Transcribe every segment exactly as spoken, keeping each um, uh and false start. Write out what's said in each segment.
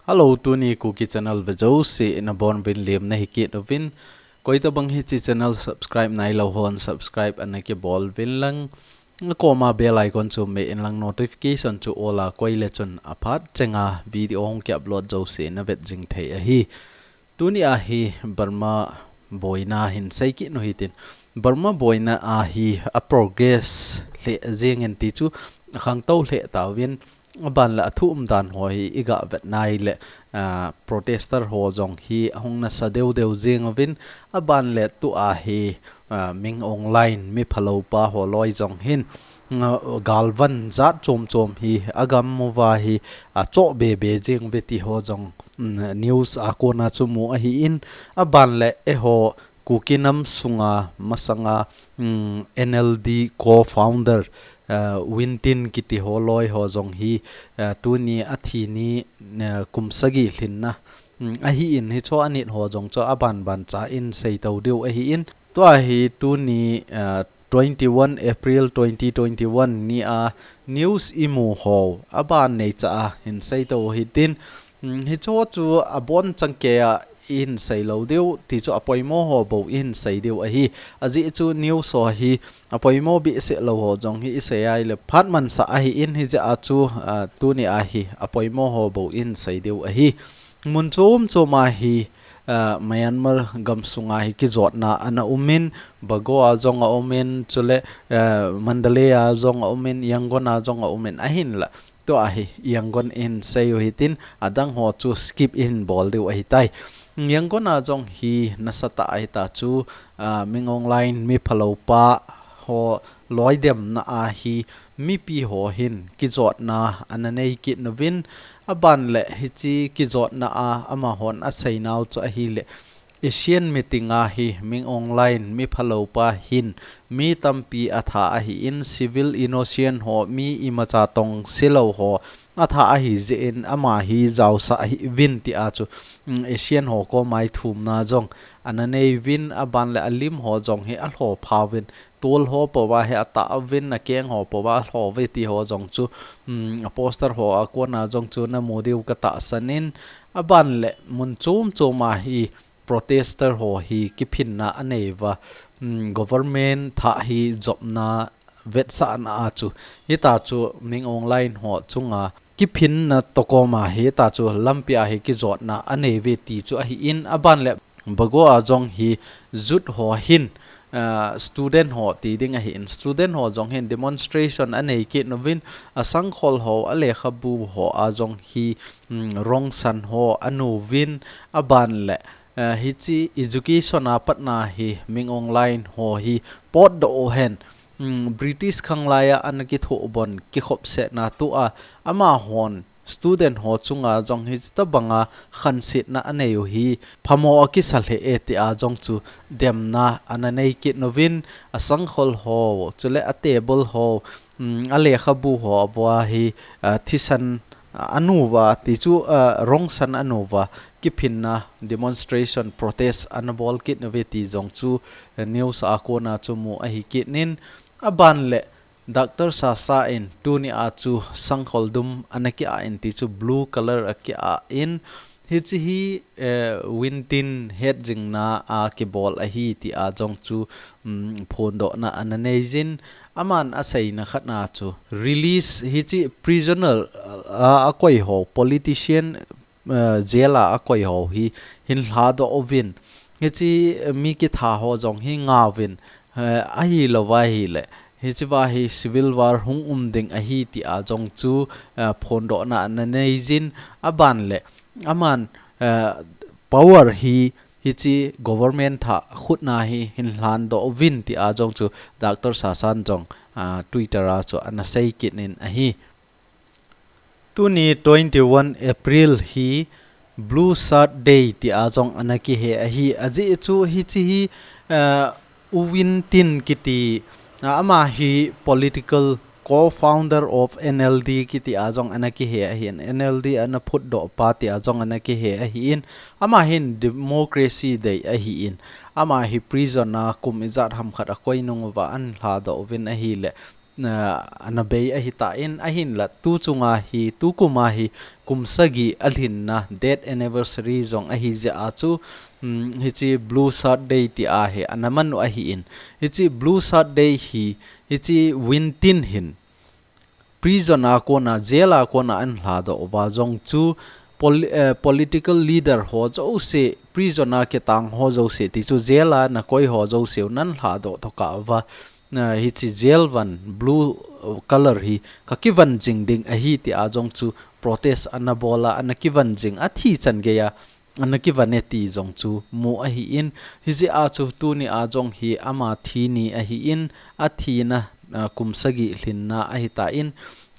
Hello, tuni Kuki channel ve jouse nabonuvin lemna hi kit uvin. Koitabang hiche channel subscribe nailou hon subscribe ana kibol uvin lang. Akoma bell icon chu meh in lang notification chu all a koi le chun aphat chenga video hung ki upload jouse navet jing thei ahi. Tuni a hi Burma boina hin sei kit u hitin. Burma boina a hi a progress lheh jeng in ti chu khangtou lheh tauvin. Aban le athu umdan ho hi iga vet nai le, ah, protester ho jong hi ahung nasa deu deu jeng uvin, aban le tua hi, ah, Min Aung Hlaing mi phalou pa ho loi jong hin, ah, galvan jat chom chom hi agam uva hi achoh be be jeng uve ti ho jong, mm, news a kona chu mu ahin, aban le eiho Kuki nam sunga masanga, mm, N L D co-founder, uh, Win Tin kiti ho loi ho jong hi, uh, tuni athi ni, uh, kum sagi lhinna, mm, ahin hicho anit ho jong chu aban ban cha in sei to diu ahin. Tua hi tuni, uh, twenty-one April twenty twenty-one ni a news imu ho aban nei cha a hin sei to hitin, mm, hicho chu abon changkei a ihin sei lou diu, ti chu apoimo ho bou ihin sei diu ahi. Ajeh chu news ho hi apoimo behseh lou ho jong hi isei a ile phat mansah ahin hijeh a chu, ah, tuni a hi apoimo ho bou ihin sei diu ahi. Mun chom chom a hi, ah, Myanmar gam sunga hi kijotna ana umin, Bago a jong aumin, chule, ah, Mandalay a jong aumin, Yangon a jong aumin, ahinla. Tua hi Yangon in sei u hitin adang ho chu skip in bol diu ahitai. Yangon a jong hi nasatah a hita chu, ah, Min Aung Hlaing mi phalou pa ho loidemna a hi mipi ho hin kijotna ana nei kit uvin, aban le hiche kijotna a amahon asei nau chu ahile, ASEAN meeting a hi Min Aung Hlaing mi phalou pa hin mi tampi atha ahin, civil innocent ho, mi imacha tong selou ho atha ahi jeh in ama hi jaosah hih uvin ti a chu, mm, ASEAN ho koma hi thumna jong ana nei uvin, aban le alim ho jong hi alho pha uvin, tol ho pouva hi atah uvin, akeng ho pouva alho uve ti ho jong chu, mm, a poster ho a kona jong chu namu diu katahsan in, aban le mun chom chom a hi protester ho hi kiphinna anei uva, mm, government thah hi jopna vetsahna a chu, hita chu Min Aung Hlaing ho chunga kiphinna toh koma hita chu lampi a hi kijotna anei uve ti chu ahin, aban le Bago a jong hi youth ho hin, ah, student ho ti ding ahin, student ho jong hin demonstration anei kit uvin, asangkhol ho, alekhabu ho a jong hi, mm, rongsan ho anu uvin, aban le, eh, hiche education a patna hi Min Aung Hlaing ho hi potdoh u hen, mm, British khanglai a ana kithoh bon kikhopsetna tua amahon student ho chunga jong hitabanga khansetna anei u hi phamo akisa lheh e ti a jong chu demna ana nei kit uvin, asangkhol ho, chule a table ho, mm, alekhabu ho abua hi, ah, thisan, ah, anu uva ti chu, ah, rongsan anu uva kiphinna demonstration protest ana bol kit uve ti jong chu, eh, news a kona chu mu ahi kit in, aban le Doctor Sasa in tuni a chu sangkhol dum ana ki-ah in ti chu blue color aki-ah in, hiche hi, eh, Win Tin hetjingna a kibol ahi ti a jong chu, um, phondohna ana nei jin, aman aseina khat na chu release hiche prisoner, ah, a akoi ho politician, eh, jail a akoi ho hi hin lhadoh uvin. Hiche mi kitha ho jong hi nga uvin, eh, ahilou va ahile, hiche va hi civil war hung um ding ahi ti a jong chu, eh, phondohna ana nei jin, aban le, aman, eh, power hi, hiche government thah khutna hi hin lhandoh uvin ti a jong chu Doctor Sasan jong, ah, Twitter a chu ana sei kit in ahi. Tuni twenty-one April hi Blue Shirt Day ti a jong ana kihe ahi. Ajeh chu hiche hi, eh, U Win Tin kiti, ah, ama hi political co-founder of N L D kiti a jong ana kihe ahin. N L D ana phutdoh pa ti a jong ana kihe ahin. Ama hin democracy dei ahin. Ama hi prison a kum ijat ham khat akoi nung uva ana lhadoh uvin ahile. na, ana bei ahi tan, ahinla tu chunga hi, tu kuma hi kum sagi alhinna, death anniversary jong ahi jeh a chu, um, hiche Blue Shirt Day tia hi ana man u ahin. Hiche Blue Shirt Day hi, hiche Win Tin hin prison a kona, jail a kona ana lhadoh uva jong chu pol-, eh, political leader ho jouse, prison a kitang ho jouse, ti chu jail a ana koi ho jouse u ana lhadoh tokah uva, eh, hiche jail van blue, eh, color hi ka kivan jing ding ahi tia jong chu protest ana bol a, ana kivan jing, athi chan geiya ana kivan e ti jong chu mu ahin, hijeh a chu tuni a jong hi ama thi ni ahin, athina, ah, kum sagi lhinna ahi tan,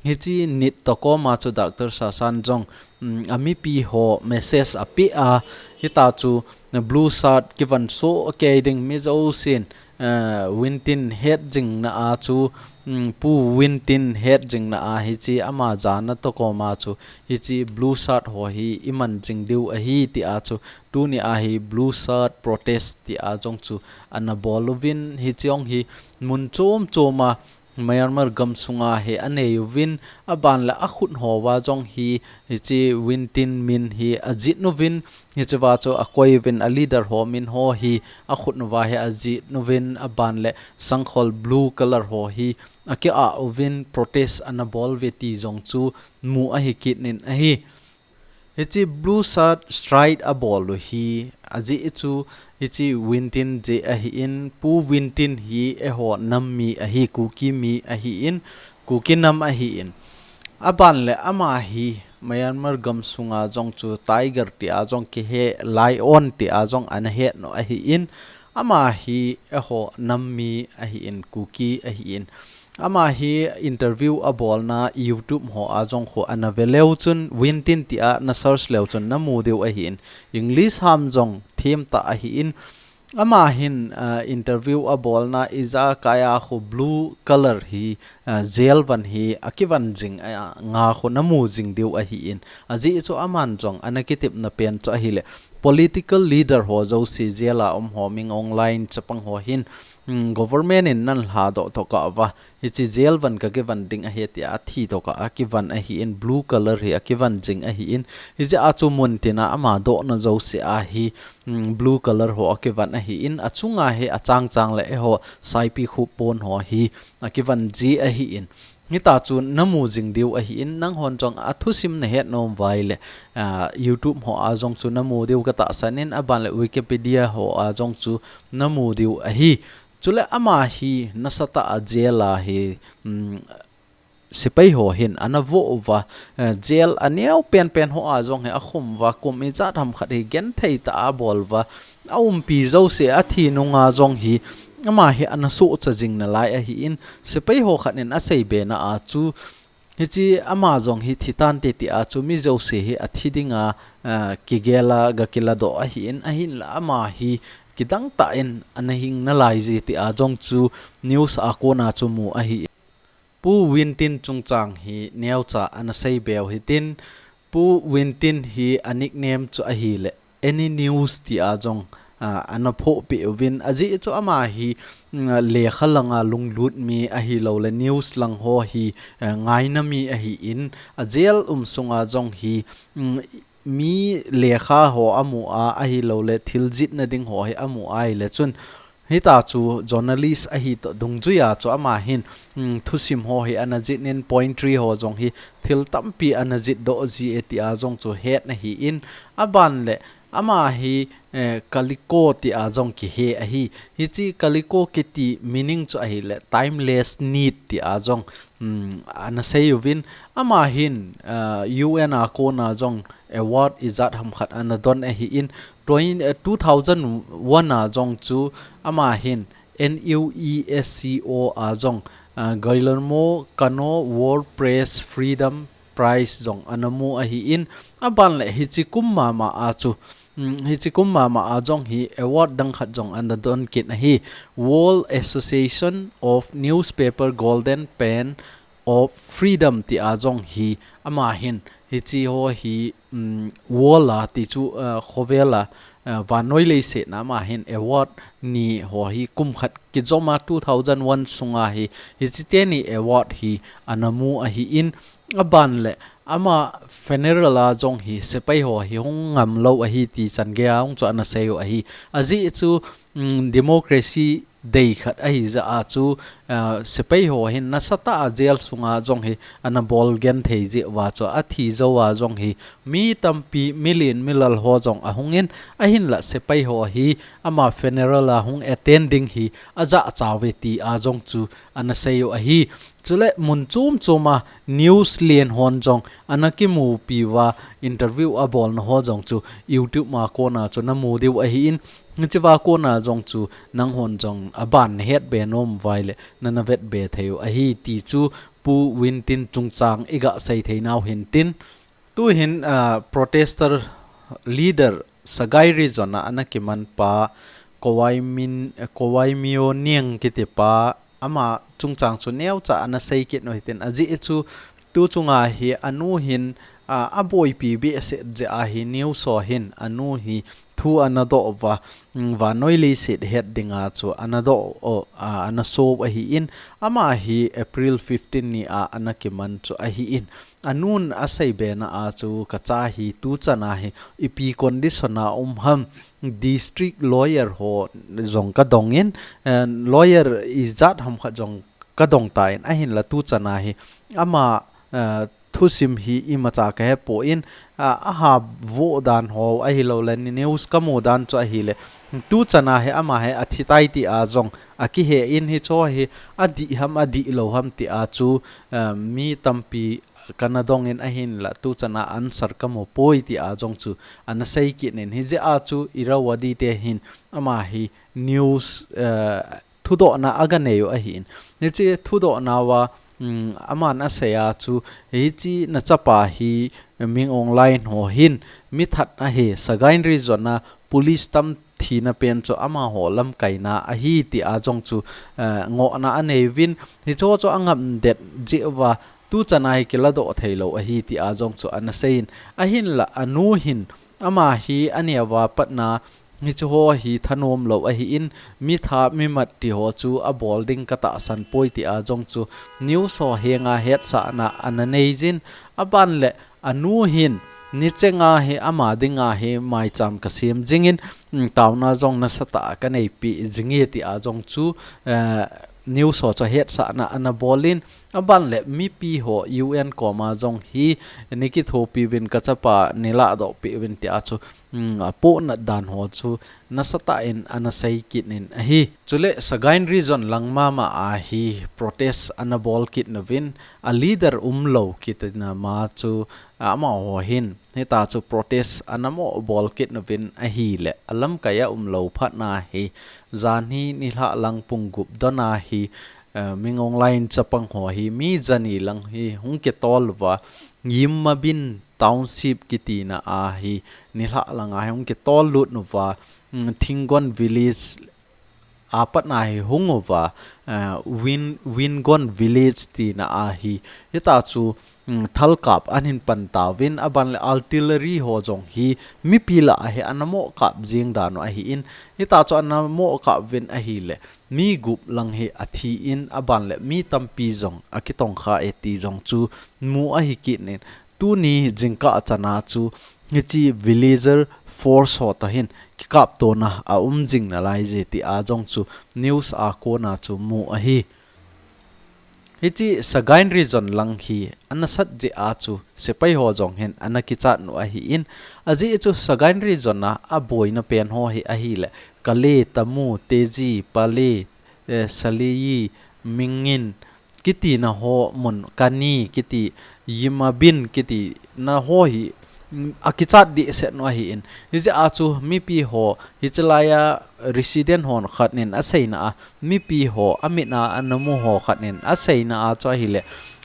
hiche nit toh koma chu Doctor Sasan jong, um, amipi ho message apeh a, hitia chu Blue Shirt kivan soh kei ding, mi jousen, eh, Win Tin het jing na a chu, um, Pu Win Tin het jing na a hiche ama jana toh koma chu hiche Blue Shirt ho hi iman jing diu ahi tia chu tuni a hi Blue Shirt protest tia jong chu ana bol uvin, hiche jong hi mun chom choma Myanmar gamsunga hi anei uvin, aban le akhut hoa jong hi, hiche Win Tin min hi ajih uvin, hichea chu akoi uvin, a leader ho min ho hi akhut uva hi ajih uvin, aban le sangkhol blue color ho hi akiah uvin, protest ana bol uve ti jong chu mu ahi kit in ahi. Hiche Blue Shirt strike abol u hi, ajeh chu hiche Win Tin jeh ahin, Pu Win Tin hi eiho nam mi ahi, Kuki mi ahin, Kuki nam ahin. Aban le ama hi Myanmar gamsunga jong chu Tiger tia jong kihe, Lion tia jong ana het u ahin, ama hi eiho nam mi ahin, Kuki ahin. Ama hi interview abolna YouTube hoa jong khu ana ve leu chun, Win Tin tia na search leu chun na mu diu ahin, English ham jong them tah ahin. Ama hin, ah, interview abolna ijakai a khu blue color hi, ah, jail van hi akivan jing, ah, nga khu na mu jing diu ahin. Ajeh chu aman jong ana kitepna pen chu ahile political leader ho jouse, jail a um ho, Min Aung Hlaing chapang ho hin, um, government in ana lhadoh tokah uva, hiche jail van ka kivan ding ahi tia athi tokah a kivan ahin, blue color hi akivan jing ahin, hijeh a chu muntina ama dohna jouse a hi, um, blue color ho akivan ahin, achunga hi achang chang le eiho Saipikhup pon ho hi akivan ji ahin. Hitia chu na mu jing diu ahin, nanghon jong athusim na het nom uva ahile, ah, YouTube hoa jong chu na mu diu ka tahsan in, aban le Wikipedia hoa jong chu na mu diu ahi. Chule ama hi nasatah a jail a hi, um, sepai ho hin ana vo uva, eh, jail aneo penpen hoa jong hi akhum uva, kum ijat ham khat hi genthei tah a abol uva, aumpi jouse athi nunga jong hi, ama hi ana sohcha jing nalai ahin, sepai ho khat in asei bena a chu, hiche ama jong hi thi tante tia chu mi jouse hi athi dinga, ah, kigel a ga kiladoh ahin, ahinla ama hi kidang tah in ana hing nalai ji tia jong chu news a kona chu mu ahin. Pu Win Tin chungchang hi neocha ana sei beu hitin, Pu Win Tin hi a nickname chu ahile Any News tia jong, ah, ana phohpeh uvin, ajeh chu ama hi, mm, lekha langa lunglut mi ahilou le news lang ho hi, eh, ngaina mi ahin, a jail um sunga jong hi, mm, mi lekha ho amu a, ahilou le thil jihna ding ho hi amu a ahile chun, hitia chu journalist ahi toh dungjuia chu ama hin, mm, thusim ho hi ana jih in, poetry ho jong hi thil tampi ana jih doh ji e tia jong chu hetna ahin, aban le ama hi, eh, Kaliko tia jong kihe ahi. Hiche Kaliko kiti meaning chu ahile timeless need tia jong, mm, ana sei uvin, ama hin, ah, U N a kona jong award ijat ham khat ana don ahin, twen-, eh, two thousand one a jong chu ama hin N U E S C O a jong, ah, Guillermo Cano World Press Freedom Prize jong ana mu ahin, aban le hiche kum mama a chu, mm, hiche kum mama a jong hi award dang khat jong ana don kit ahi, World Association of Newspaper Golden Pen of Freedom tia jong hi ama hin, hiche ho hi, mm, world a ti chu, ah, khovel a, eh, vannoi leiset na ama hin award ni ho hi kum khat kijom a two thousand one sunga hi, hiche teni award hi ana mu ahin, aban le ama funeral a jong hi sepai ho hi hung ngam lou ahi ti chan gei a hung chu ana sei u ahi. Ajeh chu, um, democracy day khat ahi jeh a chu, ah, sepai ho hin nasatah a jail sunga jong hi ana bol genthei jeh uva chu athi jou a jong hi mi tampi, milin milal ho jong ahung in, ahinla sepai ho hi ama funeral a hung attend ding hi ajachat uve ti a jong chu ana sei u ahi. Chule mun chom chom a news len hon jong ana kimupi uva interview abolna ho jong chu YouTube ma kona chu namu diu ahin, hichea kona jong chu nanghon jong aban nahet be nom uva ahile nana vet be thei u ahi ti chu Pu Win Tin chungchang iga sei thei nau hin tin. Tuhin, ah, protester leader Sagaing Region a ana kiman pa Kawai Min, Kawai Myo Niang kiti pa ama chungchang chu neocha ana sei kit u hitin, ajeh chu tu chunga hi anu hin, ah, aboipi behseh jeh a hi news ho hin anu hi thu ana doh uva, mm, vannoi leiset het dinga chu ana doh u, ah, ana so u ahin, ama hi April fifteen ni a ana kiman chu ahin, anun asei be na a chu kacha hi tu chan a hi ipi condition a um ham, district lawyer ho jong kadong in, eh, lawyer ijat ham khat jong kadong tan, ahinla tu chan a hi ama, eh, thusim hi imacha kahe pon, ah, aha vo dan ho ahilou le news kamu dan chu ahile, tu chan a hi ama hi athi tai ti a jong akihen, hicho hi adih ham adih lou ham ti a chu, eh, mi tampi kana dong in, ahinla tu chan a answer kamu poi ti a jong chu ana sei kit in, hijeh a chu Irrawaddy te hin ama hi news, eh, thudohna aga nei u ahin. Hiche thudohna uva, um, aman asei a chu, hiche na chapa hi Min Aung Hlaing ho hin mi that ahi, Sagaing Region a police tam thina pen chu amaho lamkaina ahi ti a jong chu, eh, ngohna anei uvin, hicho chu angam det jeh uva tu chan a hi kiladoh thei lou ahi ti a jong chu ana sei in, ahinla anu hin ama hi aneo a patna hiche ho hi thanom lou ahin, mi that mi mat ti ho chu abol ding katahsan poi ti a jong chu news ho henga hetsahna ana nei jin, aban le anu hin nicheng a hi ama dinga hi maicham kasem jing in, mm, taona jong nasatah a kaneipi jing e ti a jong chu, eh, news ho chu hetsahna ana bol in, aban le mipi ho U N koma jong hi nei kithopi uvin, kachapa nei ladoh pi uvin ti a chu, um, apohnat dan ho chu nasatah in ana sei kit in ahi. Chule Sagaing Region lang mama a hi protest ana bol kit nauvin, a leader umlou kiti na ma chu, amaho hin hitia chu protest ana mo bol kit nauvin ahile, alamkai a umlou phat na hi, janhi nilhah lang pung gup don a hi, eh, Min Aung Hlaing chapang ho hi mi jani lang hi hung kitol uva, Yim Ma Binh Township kiti na a hi nilhah lang a hi hung kitol lut uva, mm, Thinggon Village a pat na hi hung uva, eh, Win, Wingon Village ti na a hi, hitia chu, mm, thalkap ahin pan tauvin, aban le artillery ho jong hi mipi lah a hi ana mo kap jing dan u ahin, hitia chu ana mo kap uvin ahile, mi gup lang hi athi in, aban le mi tampi jong akitongkha e ti jong chu mu ahi kit in, tuni jingkah chan a chu hiche villager force ho toh hin kikaptona aum jing nalai je ti a jong chu news a kon a chu mu ahi. Hiche Sagaing Region lang hi ana sat jeh a chu sepai ho jong hin ana kichat u ahin, ajeh chu Sagaing Region a aboina pen ho hi ahile, Kale, Tamu, Teji, Pale, eh, Saleyi, Mingin, kiti na ho mun, Kani kiti, Yim Ma Binh kiti na ho hi, mm, akichat dehset u ahin. Hijeh a chu mipi ho, hiche lai a resident ho khat in aseina a, mipi ho, amit a ana mu ho khat in aseina a chu ahile,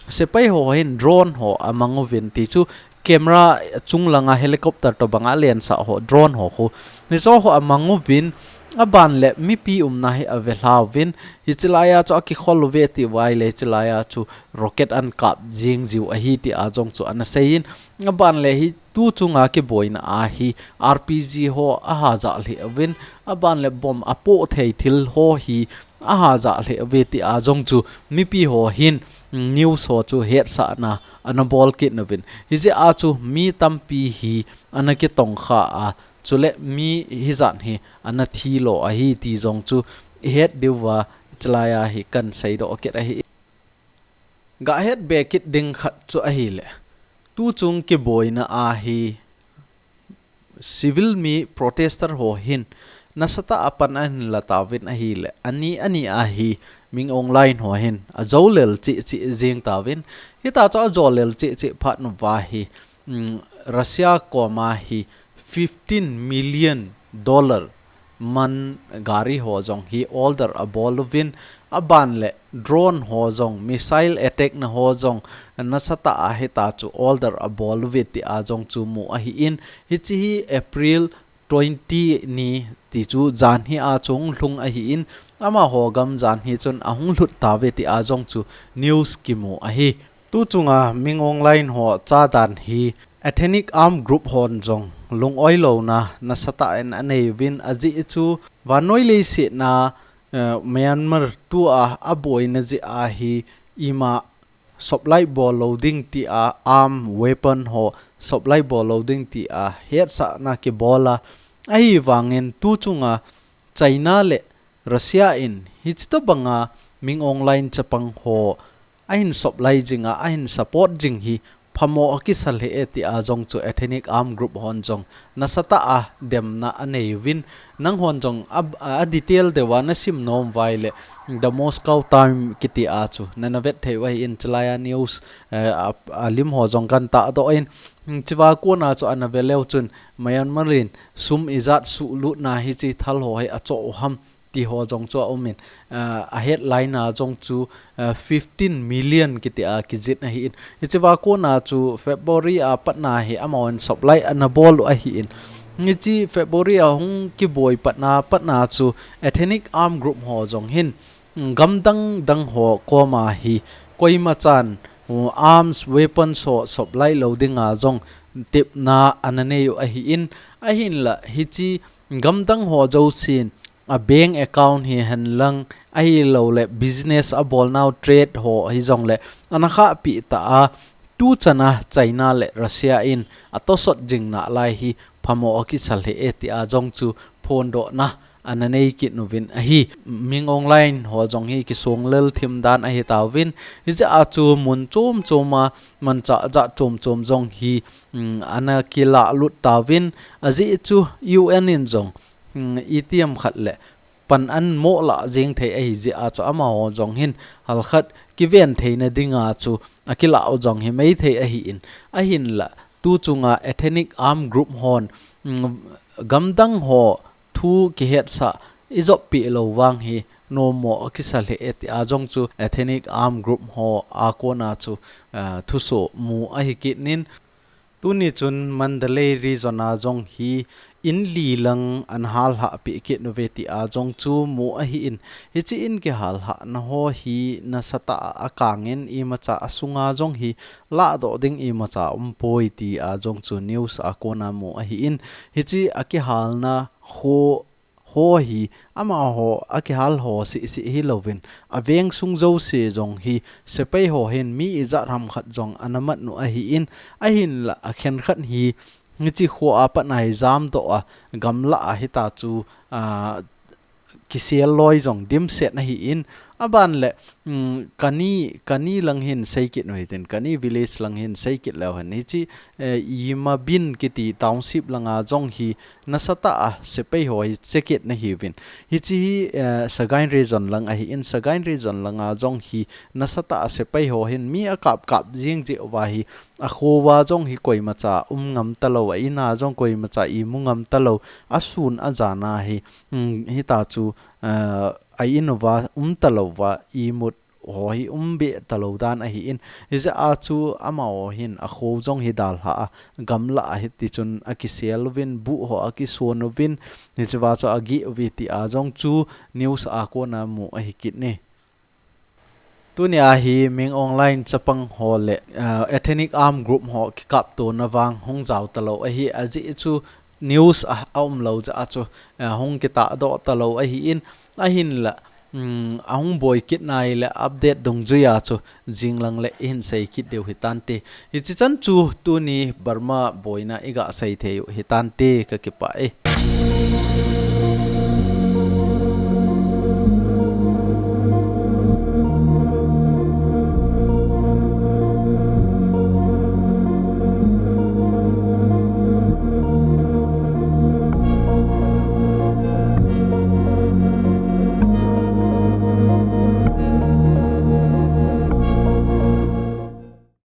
sepai ho hin drone ho amang uvin ti chu, camera chung lang a helicopter tobang a lensah ho, drone ho khu. Hiche ho amang uvin, Aban le mipi umna hi ave lhauvin, hichi laiya chu akikhol uve ti uva ahile, hichi laiya chu rocket ana kap jing jiu ahi ti a jong chu ana seiyin, aban le hi tu chunga kiboina a hi R P G ho aha ja lheh uvin, aban le bomb apoh thei thil ho hi aha ja lheh uve ti a jong chu mipi ho hin, mm, news ho chu hetsahna ana bol kit uvin. Hijeh a chu mi tampi hi ana kitong kha a, chule mi hijat hi ana thi lo ahi ti jong chu ihet diuva chulaiya hi kan seidoh kit ahi. Gahet be kit ding khat chu ahile, tu chung kiboina a hi civil mi protester ho hin nasatah a pan ahin la tauvin ahile, ani ani a hi Min Aung Hlaing ho hin ajolel cheh cheh jing tauvin, hita chu ajolel cheh cheh phat uva hi, mm, Russia koma hi fifteen million dollar man gari ho jong hi order abol uvin, aban le drone ho jong, missile attack na ho jong nasatah a hita chu order abol uve ti a jong chu mu ahin, hichi hi April twenty ni ti chu jan hi a chu hung lhung ahin, amaho gam jan hi chun ahung lhut tauve ti a jong chu news kimu ahi. Tu chunga Min Aung Hlaing ho cha dan hi ethnic armed group hon jong lung-oi louna nasatah in anei uvin, ajeh chu vannoi leiset a, eh, Myanmar tua aboina jeh a hi ima supply bol lou ding ti a, arm weapon ho supply bol lou ding ti a hetsahna kibol a, ahivangin tu chunga China le Russia in hichi tobanga Min Aung Hlaing chapang ho ahin supply jing a, ahin support jing hi phamo akisa lheh e ti a jong chu ethnic armed group hon jong nasatah a demna anei uvin, nanghon jong a, a detail deuva nasim nom uva ahile The Moscow Times kiti a chu nana vet thei u ahin, chulaiya news, eh, a, alim ho jong kan tahdoh in, chua kona chu ana ve leu chun Myanmar in sum ijat suhlutna hichi thal ho hi achoh u ham ti ho jong chu aumin, ah, a headline a jong chu, ah, fifteen million kiti a kijih ahin. Hichea kona chu February a patna hi amahon supply ana bol u ahin. Hichi February a hung kiboi patna, patna chu ethnic armed group ho jong hin, mm, gamdang dang ho koma hi koimachan, uh, arms weapons ho supply lou dinga jong tepna ana nei u ahin. Ahinla hichi gamdang ho jousen a bank account hihen lang, ahilouleh business abolnau trade ho hijongleh ana khahpi ta a, tuchana China le Russia in atosot jing nalai hi phamo akisa lheh e ti a jong chu phondohna ana nei kit uvin ahi. Min Aung Hlaing ho jong hi kisong lel thim dan ahi tauvin, hijeh a chu mun chom chom a manchah jat chom chom jong hi, mm, ana kilah lut tauvin, ajeh chu U N in jong, mm, itiham khat le pan ana mo lah jing thei ahi jeh a chu amaho jong hin halkhat kiven theina dinga chu akilah u jong hi maithei ahin, ahinla tuchunga ethnic armed group hon, mm, gamdang ho thu kihetsah ijoppi lou vang hi nommo akisa lheh e ti a jong chu ethnic armed group ho a kona chu, ah, thuso mu ahi kit in, tuni chun Mandalay region a jong hi in li lang ana hallhah peh kit uve ti a jong chu mu ahin, hichi in kihallhahna ho hi nasatah a akangin imacha asunga jong hi lahdoh ding imacha umpoi ti a jong chu news a kona mu ahin, hichi akihalna ho ho hi amaho akihal ho seh seh hilouvin, aveng sung jouse jong hi sepai ho hin mi ijat ham khat jong ana mat u ahin, ahinla akhen khat hi hichi khoa pat a hi jamdoh a gamlah a hita chu, ah, kisel loi jong dimset ahin, aban le, mm, Kani, Kani lang hin seikit u hitin, Kani village lang hin seikit leu hen hichi, eh, Yimabin kiti township langa jong hi nasatah a sepai ho hi chekit na hiuvin. Hichi hi, eh, Sagaing region lang ahin, Sagaing region langa jong hi nasatah a sepai ho hin mi akap kap jing jeh uva hi, akhoa jong hi koimacha um ngam talou, a ina jong koimacha imu ngam talou, asun ajan a hi, mm, hita chu, eh, a in uva um talouva imut ho hi um be talou dan ahi in, hijeh a chu amaho hin akho jong hi dalha a, gamla a hiti chun akisel uvin, buh ho akison uvin, hiche va chu ageh uve ti a jong chu news a kona mu ahi kit e. Tuni a hi Min Aung Hlaing chapang ho le, ah, Ethnic Armed Group ho kikaptona vang hung jao talou ahi, ajeh chu news a, aumlou jeh a chu, ah, hung kitahdoh talou ahi in, ahinla, um, ahung boi kit nai le update dungjui a chu jinglang le ihin sei kit diu hitante. Hichi chan chu tuni Burma boina iga sei thei u hitante, kakipah e.